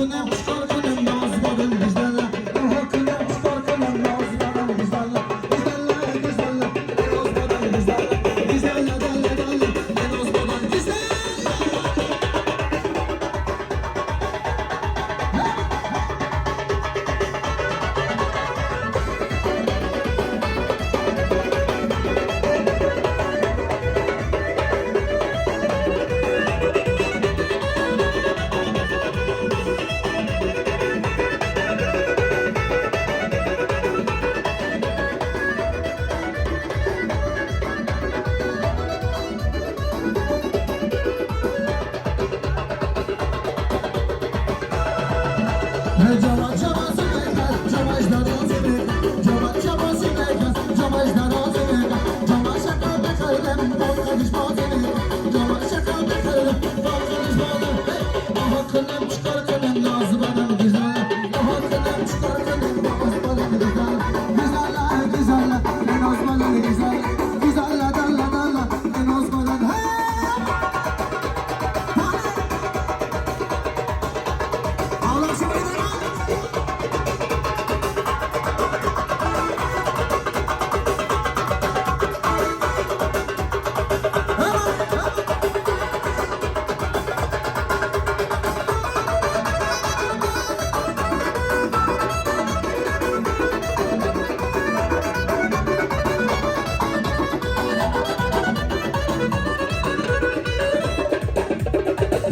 Кунем, чикор кунем, ноз барам гизлала. Оҳ кунем, чикор кунем, ноз барам гизлала. Гизлала, гизлала, ноз барам гизлала. Гизлала, дала, дала, ноз барам гизлала. Jama jama zimeka, jama jdara zimeka, jama jama zimeka, jama jdara zimeka, jama shakal bekhaydem, boqadish bozimeka, jama shakal bekhaydem, boqadish bozim. Oha kunim, chiqar kunim, noz baram güzel. Oha kunim, chiqar kunim, noz baram güzel. Güzel, güzel, noz baram güzel. Güzel, dalla dalla, noz baram. Hey! Allah şöyle.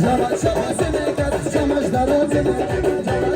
Jama jama zimeka, jama jdara zimeka.